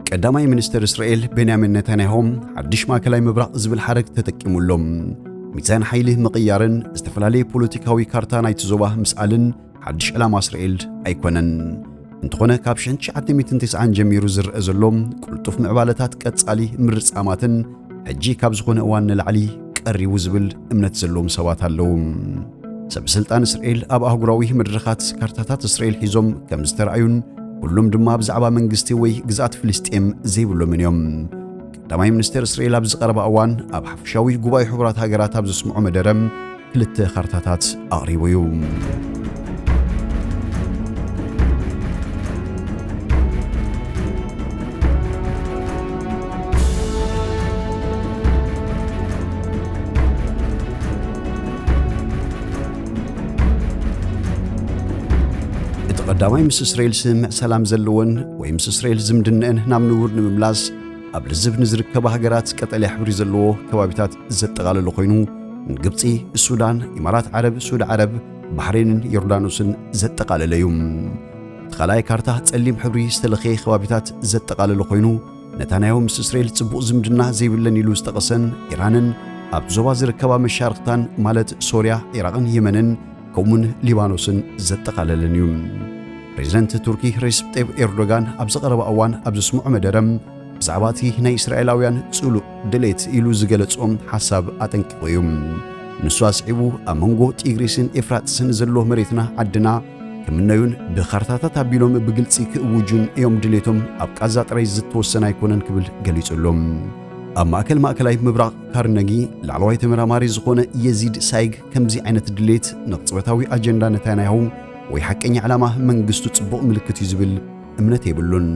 ቀዳማይ ሚኒስተር እስራኤል ቤንያሚን ነታንያሆ ሓድሽ ማእከላይ ምብራቕ ዝብል ሓረግ ተጠቂሙ ኣሎ። ሚዛን ሓይሊ ምቕያርን ዝተፈላለየ ፖለቲካዊ ካርታ ናይቲ ዞባ ምስኣልን ሓድሽ ዕላማ እስራኤል ኣይኮነን። እንተኾነ ካብ ሽሕን ትሽዓተ ሚእትን ተስዓን ጀሚሩ ዝረአ ዘሎ ቅልጡፍ ምዕባለታት ቀጻሊ ምርጻማትን ሕጂ ካብ ዝኾነ እዋን ንላዕሊ ቀሪቡ ዝብል እምነት ዘለዎም ሰባት ኣለዉ። ሰብ ስልጣን እስራኤል ኣብ ኣህጉራዊ መድረኻት ካርታታት እስራኤል ሒዞም ከም ዝተረኣዩን ኩሎም ድማ ብዛዕባ መንግስቲ ወይ ግዝኣት ፍልስጤም ዘይብሎምን እዮም። ቀዳማይ ሚኒስተር እስራኤል ኣብዚ ቀረባ እዋን ኣብ ሓፈሻዊ ጉባኤ ሕቡራት ሃገራት ኣብ ዘስምዖ መደረ ክልተ ካርታታት ኣቕሪቡ እዩ። እቲ ቀዳማይ ምስ እስራኤል ስምምዕ ሰላም ዘለወን ወይ ምስ እስራኤል ዝምድነአን ናብ ንቡር ንምምላስ ኣብ ልዝብ ንዝርከባ ሃገራት ቀጠልያ ሕብሪ ዘለዎ ከባቢታት ዘጠቓለለ ኮይኑ፣ ንግብጺ፣ ሱዳን፣ ኢማራት ዓረብ፣ ሱዲ ዓረብ፣ ባሕሬንን ዮርዳኖስን ዘጠቓለለ እዩ። እቲ ካልኣይ ካርታ ጸሊም ሕብሪ ዝተለኽየ ከባቢታት ዘጠቓለለ ኮይኑ፣ ነታንያሁ ምስ እስራኤል ጽቡቕ ዝምድና ዘይብለን ኢሉ ዝጠቐሰን ኢራንን ኣብ ዞባ ዝርከባ መሻርኽታን ማለት ሶርያ፣ ዒራቕን የመንን ከምኡውን ሊባኖስን ዘጠቓለለን እዩ። ፕሬዝደንት ቱርኪ ሬሲፕ ጠይብ ኤርዶጋን ኣብ ዝቐረባ እዋን ኣብ ዘስምዖ መደረ ብዛዕባ እቲ ናይ እስራኤላውያን ጽሉእ ድሌት ኢሉ ዝገለጾ ሓሳብ ኣጠንቂቑ እዩ። ንሱ ኣስዒቡ ኣብ መንጎ ጢግሪስን ኤፍራጥስን ዘሎ መሬትና ዓድና ክምነዩን ብካርታታት ኣቢሎም ብግልጺ ክእውጁን እዮም ድሌቶም፣ ኣብ ቃዛ ጥራይ ዝተወሰነ ኣይኮነን ክብል ገሊጹ ኣሎ። ኣብ ማእከል ማእከላይ ምብራቕ ካርነጊ ላዕለዋይ ተመራማሪ ዝኾነ የዚድ ሳይግ ከምዚ ዓይነት ድሌት ንቕጽበታዊ ኣጀንዳ ነታንያሁ ወይ ሓቀኛ ዕላማ መንግስቱ ጽቡቕ ምልክት እዩ ዝብል እምነት የብሉን።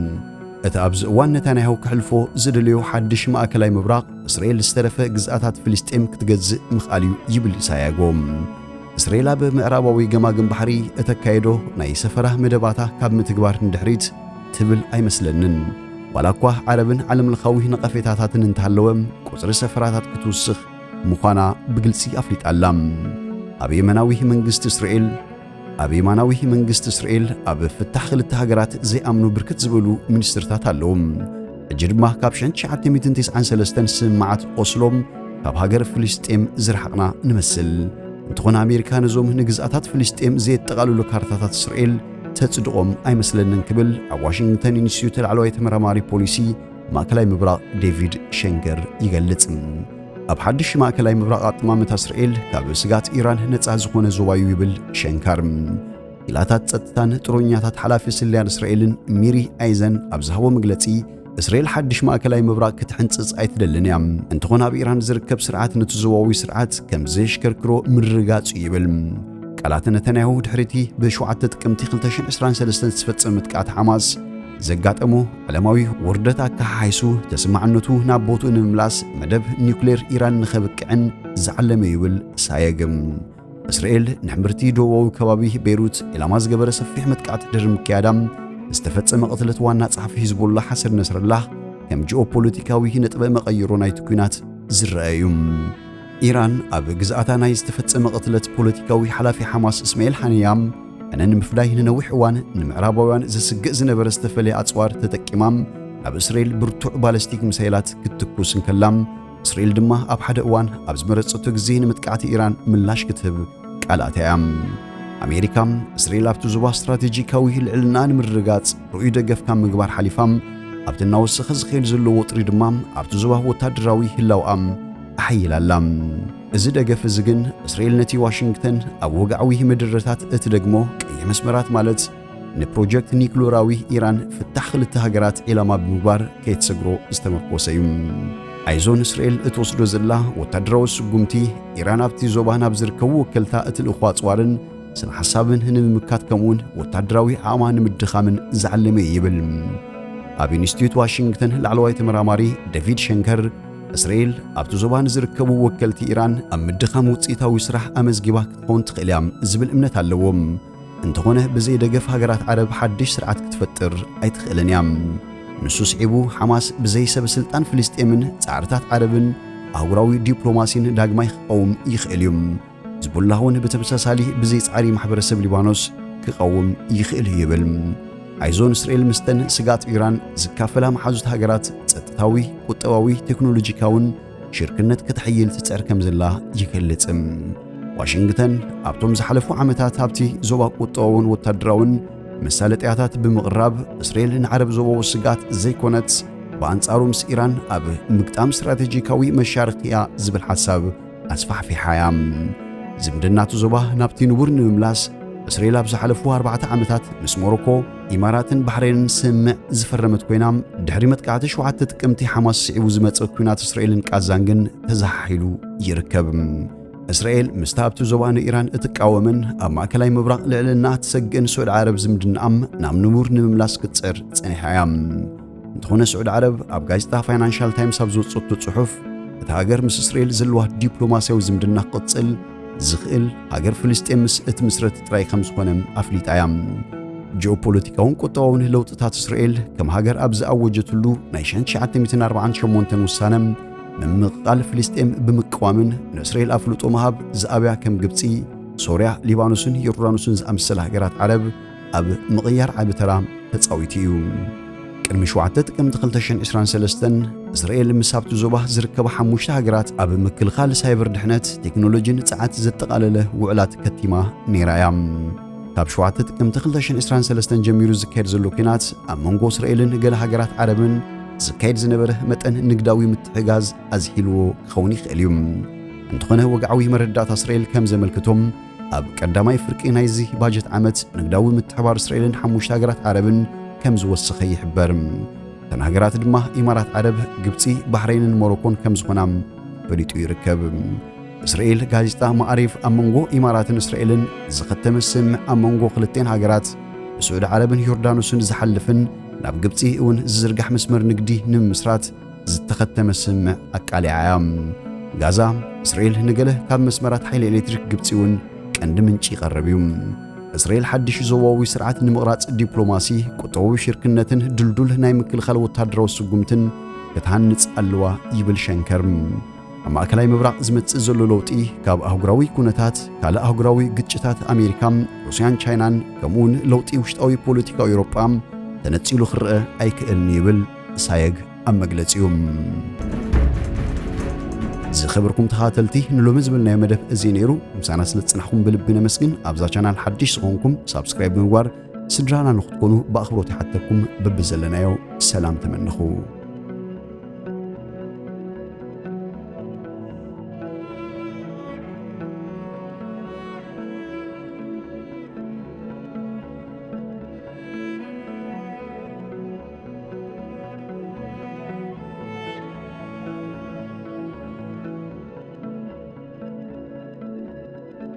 እቲ ኣብዚ እዋን ነታንያሁ ክሕልፎ ዝደለዮ ሓድሽ ማእከላይ ምብራቕ እስራኤል ዝተረፈ ግዝኣታት ፍልስጤም ክትገዝእ ምኽኣል እዩ ይብል ሳያጎ። እስራኤል ኣብ ምዕራባዊ ገማግም ባሕሪ እተካየዶ ናይ ሰፈራ መደባታ ካብ ምትግባር ንድሕሪት ትብል ኣይመስለንን። ዋላ እኳ ዓረብን ዓለምለኻዊ ነቐፌታታትን እንተሃለወ፣ ቁጽሪ ሰፈራታት ክትውስኽ ምዃና ብግልጺ ኣፍሊጣ ኣላ። ኣብ የመናዊ መንግስቲ እስራኤል ኣብ የማናዊ መንግስቲ እስራኤል ኣብ ፍታሕ ክልተ ሃገራት ዘይኣምኑ ብርክት ዝበሉ ሚኒስትርታት ኣለዉ። ሕጂ ድማ ካብ ሽሕን ትሽዓተ ሚእትን ተስዓን ሰለስተን ስምምዓት ኦስሎ ካብ ሃገር ፍልስጤም ዝረሓቕና ንመስል። እንተኾነ ኣሜሪካ ነዞም ንግዝኣታት ፍልስጤም ዘየጠቓልሉ ካርታታት እስራኤል ተጽድቖም ኣይመስለንን ክብል ኣብ ዋሽንግተን ኢንስቲትዩት ላዕለዋይ ተመራማሪ ፖሊሲ ማእከላይ ምብራቕ ዴቪድ ሸንገር ይገልጽ። ኣብ ሓድሽ ማእከላይ ምብራቕ ኣጠማምታ እስራኤል ካብ ስጋት ኢራን ነጻ ዝኾነ ዞባ እዩ ይብል ሸንካር። ክኢላታት ጸጥታን ጥሮኛታት ሓላፊ ስለያን እስራኤልን ሚሪ ኣይዘን ኣብ ዝሃቦ መግለጺ፣ እስራኤል ሓድሽ ማእከላይ ምብራቕ ክትሕንጽጽ ኣይትደልን እያ። እንተኾነ ኣብ ኢራን ዝርከብ ስርዓት ነቲ ዞባዊ ስርዓት ከም ዘየሽከርክሮ ምርግጋጽ እዩ ይብል። ቃላት ነተንያሁ ድሕሪቲ ብሸውዓተ ጥቅምቲ ክልተ ሽሕን ዕስራን ሰለስተን ዝተፈጸመ ምጥቃት ሓማስ ዘጋጠሞ ዓለማዊ ውርደት ኣከሓሒሱ ተሰማዕነቱ ናብ ቦትኡ ንምምላስ መደብ ኒውክሌር ኢራን ንኸብቅዕን ዝዓለመ ይብል ሳየግ። እስራኤል ንሕምብርቲ ደቡባዊ ከባቢ ቤይሩት ዒላማ ዝገበረ ሰፊሕ መጥቃዕቲ ድሕሪ ምክያዳ ዝተፈጸመ ቅትለት ዋና ጸሓፊ ሂዝቦላ ሓሰን ነስረላህ ከም ጂኦፖለቲካዊ ነጥበ መቐይሮ ናይቲ ኲናት ዝረአ እዩ። ኢራን ኣብ ግዝኣታ ናይ ዝተፈጸመ ቅትለት ፖለቲካዊ ሓላፊ ሓማስ እስማኤል ሓንያ ዕነ ንምፍዳይ ንነዊሕ እዋን ንምዕራባውያን ዘስግእ ዝነበረ ዝተፈለየ ኣጽዋር ተጠቂማ ናብ እስራኤል ብርቱዕ ባለስቲክ ሚሳይላት ክትትኩስ እንከላ፣ እስራኤል ድማ ኣብ ሓደ እዋን ኣብ ዝመረጸቶ ግዜ ንምጥቃዕቲ ኢራን ምላሽ ክትህብ ቃል ኣትያ እያ። ኣሜሪካ፣ እስራኤል ኣብቲ ዞባ ስትራቴጂካዊ ልዕልና ንምርግጋጽ ርኡይ ደገፍ ካብ ምግባር ሓሊፋ፣ ኣብቲ እናወሰኸ ዝኸይድ ዘሎ ወጥሪ ድማ ኣብቲ ዞባ ወታደራዊ ህላውኣ ኣሐይላ ኣላ። እዚ ደገፍ እዚ ግን እስራኤል ነቲ ዋሽንግተን ኣብ ወግዓዊ መደረታት እትደግሞ ቀይሕ መስመራት ማለት ንፕሮጀክት ኒክሌራዊ ኢራን ፍታሕ ክልተ ሃገራት ዒላማ ብምግባር ከይትሰግሮ ዝተመርኮሰ እዩ። ኣይዞን እስራኤል እትወስዶ ዘላ ወታደራዊ ስጉምቲ ኢራን ኣብቲ ዞባ ናብ ዝርከቡ ወከልታ እትልእኮ ኣጽዋርን ስነ ሓሳብን ንምምካት ከምኡውን ወታደራዊ ዓቕማ ንምድኻምን ዝዓለመ እዩ ይብል። ኣብ ኢንስቲትዩት ዋሽንግተን ላዕለዋይ ተመራማሪ ዴቪድ ሸንከር እስራኤል ኣብቲ ዞባ ንዝርከቡ ወከልቲ ኢራን ኣብ ምድኻም ውጽኢታዊ ስራሕ ኣመዝጊባ ክትኸውን ትኽእል እያ ዝብል እምነት ኣለዎ። እንተኾነ ብዘይ ደገፍ ሃገራት ዓረብ ሓድሽ ስርዓት ክትፈጥር ኣይትኽእልን እያ። ንሱ ስዒቡ ሓማስ ብዘይ ሰብ ስልጣን ፍልስጤምን ጻዕርታት ዓረብን ኣህጉራዊ ዲፕሎማሲን ዳግማይ ክቐውም ይኽእል እዩ። ሕዝቡላህ እውን ብተመሳሳሊ ብዘይ ጻዕሪ ማሕበረሰብ ሊባኖስ ክቐውም ይኽእል እዩ ይብል። ኣይዞ ንእስራኤል ምስተን ስጋት ኢራን ዝካፈላ መሓዙት ሃገራት ጸጥታዊ፣ ቁጠባዊ፣ ቴክኖሎጂካውን ሽርክነት ከተሕይል ትጸር ከም ዘላ ይገልጽ። ዋሽንግተን ኣብቶም ዝሓለፉ ዓመታት ኣብቲ ዞባ ቁጠባውን ወታደራውን መሳለጥያታት ብምቕራብ እስራኤል ንዓረብ ዞባዊ ስጋት ዘይኮነት፣ ብኣንጻሩ ምስ ኢራን ኣብ ምግጣም ስትራቴጂካዊ መሻርክቲ እያ ዝብል ሓሳብ ኣስፋሕፊሓ እያ። ዝምድናቱ ዞባ ናብቲ ንቡር ንምምላስ እስራኤል ኣብ ዝሓለፉ ኣርባዕተ ዓመታት ምስ ሞሮኮ፣ ኢማራትን ባሕሬንን ስምምዕ ዝፈረመት ኮይና፣ ድሕሪ መጥቃዕቲ ሸውዓተ ጥቅምቲ ሓማስ ስዒቡ ዝመጸ ኲናት እስራኤልን ቃዛን ግን ተዘሓሒሉ ይርከብ። እስራኤል ምስታ ኣብቲ ዞባ ንኢራን እትቃወምን ኣብ ማእከላይ ምብራቕ ልዕልና እትሰግእን ስዑዲ ዓረብ ዝምድናኣም ናብ ንቡር ንምምላስ ክትጽዕር ጸኒሓ እያ። እንተኾነ ስዑዲ ዓረብ ኣብ ጋዜጣ ፋይናንሻል ታይምስ ኣብ ዝወጸቶ ጽሑፍ፣ እታ ሃገር ምስ እስራኤል ዘለዋ ዲፕሎማስያዊ ዝምድና ክቕጽል ዝኽእል ሃገር ፍልስጤም ምስ እትምስረት ጥራይ ከም ዝኾነ ኣፍሊጣ እያ። ጂኦፖለቲካውን ቁጠባውን ለውጥታት እስራኤል ከም ሃገር ኣብ ዝኣወጀትሉ ናይ ሸንት ሸዓተ ሚእትን ኣርባዓን ሸሞንተን ውሳነ፣ ምምቕቓል ፍልስጤም ብምቅዋምን ንእስራኤል ኣፍልጦ ምሃብ ዝኣብያ ከም ግብጺ፣ ሶርያ፣ ሊባኖስን ዮርዳኖስን ዝኣመሰላ ሃገራት ዓረብ ኣብ ምቕያር ዓቢ ተራ ተጻዊቱ እዩ። ቅድሚ ሸውዓተ ጥቅምቲ ክልተ ሽሕን ዕስራን ሰለስተን እስራኤል ምስ ኣብቲ ዞባ ዝርከባ ሓሙሽተ ሃገራት ኣብ ምክልኻል ሳይበር ድሕነት፣ ቴክኖሎጂን ጸዓት ዘጠቓለለ ውዕላት ከቲማ ነይራ እያ። ካብ ሸውዓተ ጥቅምቲ ክልተ ሽሕን ዕስራን ሰለስተን ጀሚሩ ዝካየድ ዘሎ ኲናት ኣብ መንጎ እስራኤልን ገለ ሃገራት ዓረብን ዝካየድ ዝነበረ መጠን ንግዳዊ ምትሕጋዝ ኣዝሒልዎ ክኸውን ይኽእል እዩ። እንተኾነ ወግዓዊ መረዳእታ እስራኤል ከም ዘመልክቶም ኣብ ቀዳማይ ፍርቂ ናይዚ ባጀት ዓመት ንግዳዊ ምትሕባር እስራኤልን ሓሙሽተ ሃገራት ዓረብን ከም ዝወሰኸ ይሕበር። እተን ሃገራት ድማ ኢማራት ዓረብ፣ ግብጺ፣ ባሕሬንን ሞሮኮን ከም ዝኾና ፈሊጡ ይርከብ። እስራኤል ጋዜጣ ማዕሪፍ ኣብ መንጎ ኢማራትን እስራኤልን ዝኸተመ ስምምዕ ኣብ መንጎ ክልቴን ሃገራት ብስዑዲ ዓረብን ዮርዳኖስን ዝሓልፍን ናብ ግብጺ እውን ዝዝርጋሕ መስመር ንግዲ ንምምስራት ዝተኸተመ ስምምዕ ኣቃሊዓ እያ። ጋዛ፣ እስራኤል ንገለ ካብ መስመራት ሓይሊ ኤሌክትሪክ ግብጺ እውን ቀንዲ ምንጪ ይቐርብ እዩ። እስራኤል ሓድሽ ዞባዊ ስርዓት ንምቕራጽ ዲፕሎማሲ፣ ቁጠባዊ ሽርክነትን ድልዱል ናይ ምክልኻል ወታደራዊ ስጉምትን ክትሃንጽ ኣለዋ ይብል ሸንከር። ኣብ ማእከላይ ምብራቕ ዝመጽእ ዘሎ ለውጢ ካብ ኣህጉራዊ ኩነታት፣ ካልእ ኣህጉራዊ ግጭታት ኣሜሪካ፣ ሩስያን ቻይናን፣ ከምኡውን ለውጢ ውሽጣዊ ፖለቲካ ኤውሮጳ ተነጺሉ ክረአ ኣይክእልን ይብል ሳየግ ኣብ መግለጺኡ። ዝኸበርኩም ተኸታተልቲ፣ ንሎሚ ዝበልናዮ መደብ እዚ ነይሩ። ምሳና ስለ ዝጸናሕኩም ብልቢ ነመስግን። ኣብዛ ቻናል ሓድሽ ዝኾንኩም ሳብስክራይብ ብምግባር ስድራና ንኽትኮኑ ብኣኽብሮት ይሓተኩም። በብዘለናዮ ሰላም ተመነኹ።